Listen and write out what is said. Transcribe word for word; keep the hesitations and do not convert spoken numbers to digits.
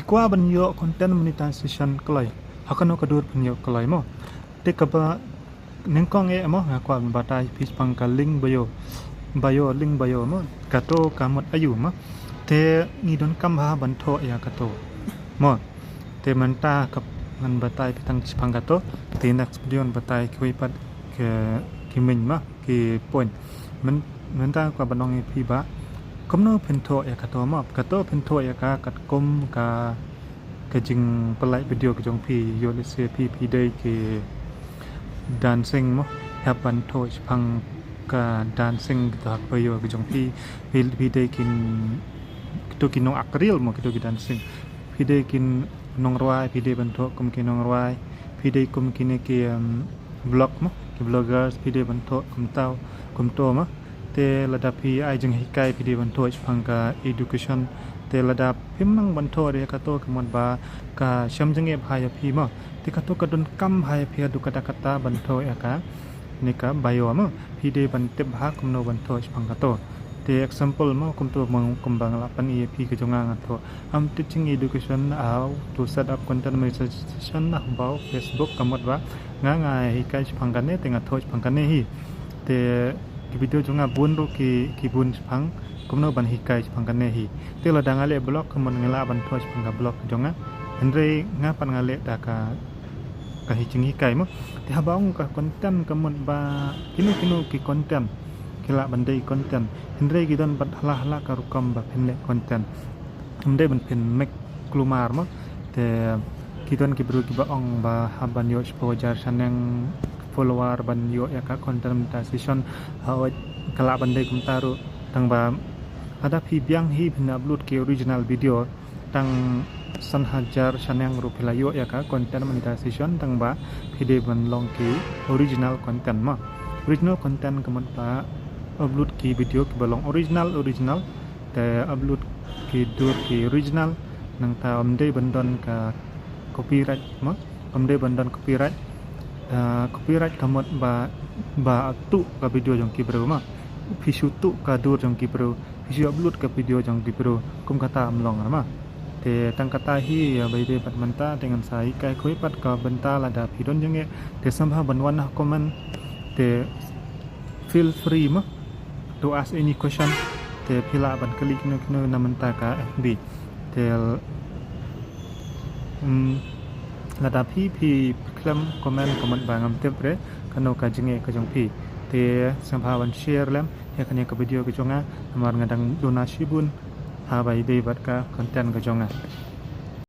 Kwah ban ïoh content monetization kloi, ha kano ka dur phin ïoh kloi mo. Te kaba nyngkong eh mo, nga kwah ban batai phi shaphang ka link bio. Bio, link bio mo. Kato ka mut aïu mo. Te ngi donkam bha ban thoh ïa kato mo. Te mynta ka ngan batai phi tang shaphang kato. Te next video ngan batai kiwei pat ki, ki main mo, ki point. Mynta kwah ban ong ïa phi ba kumno phin thoh ïa kato mo. Kato phin thoh ïa ka katkum ka, ka jingpynlait video ka jong phi. Ïoh lehse phi, phi dei ki dancing mo, hap ban thoh shaphang ka dancing kato ha ka bio ka jong phi. Phi, phi dei ki, kito ki nong act reel mo, kito ki dancing. Phi dei ki nongrwai, phi dei ban thoh kum ki nongrwai. Phi dei kum kine ki, um, vlog mo, ki vloggers, phi dei ban thoh kumto, kumto mo. Te lada phi ai jinghikai phi dei ban thoh shaphang ka education. Te lada phim nang ban thoh ïa kato ka mut ba ka shem jingeh bha ïa phi mo. Te kato ka donkam bha ïa phi haduh katta katta ban thoh ïa kane ka bio mo. Phi dei ban tip bha kumno ban thoh shaphang kato. Te example mo, kumto mo, kumba nga la pyni ïa phi ka jong nga, nga thoh, I'm teaching education how to set up content monetization about Facebook, ka mut ba nga, nga hikai shaphang kane, te nga thoh shaphang kane hi. Te ki video jong nga bun ruh ki, ki bun shaphang kumno ban hikai shaphang kane hi. Te lada nga leh vlog, ka mut nga lah ban thoh shaphang ka vlog jong nga. Hynrei nga pat nga leh da ka, ka hi jinghikai mo. Te haba ong ka content ka mut ba kino kino ki content ki lah ban dei content. Hynrei ki don pat hala hala ka rukom ba phin leh content. Ym dei ban phin mek kulmar mo. Te ki don ki briew kiba ong ba hap ban ïoh shiphew hajar shaneng follower ban ïoh ïa ka content monetization. Hooid, ka lah ban dei kumta ruh, tang ba lada phi biang hi phin upload ki original video, tang san hajar shaneng ruh phi la ïoh ïa ka content monetization, tang ba phi dei ban long ki original content mo. Original content ka mut ba upload ki video kiba long original, original. Te upload ki dur ki original, nangta ym dei ban don ka copyright mo, ym dei ban don copyright. Ah, copyright ka mut ba, ba tuh ka video jong ki briew mo. Phi shu tuh ka dur jong ki briew, phi shu upload ka video jong ki briew, kum kata ym long mo. Te tang kata hi ïa ba ïadei bad mynta, te ngan sa hikai kawei pat ka bynta lada phi don jingeh, te sngewbha ban wan ha comment, te feel free mo to ask any question. Te phi lah ban kylli kino kino na mynta ka F B. Te, mm, lada phi, phi khlem comment, comment ba ngam tip re kano ka jingeh ka jong phi. Te sngewbha ban share lem ïa kane ka video ka jong nga, namar nga dang duna shibun haba ïadei bad ka content ka jong nga.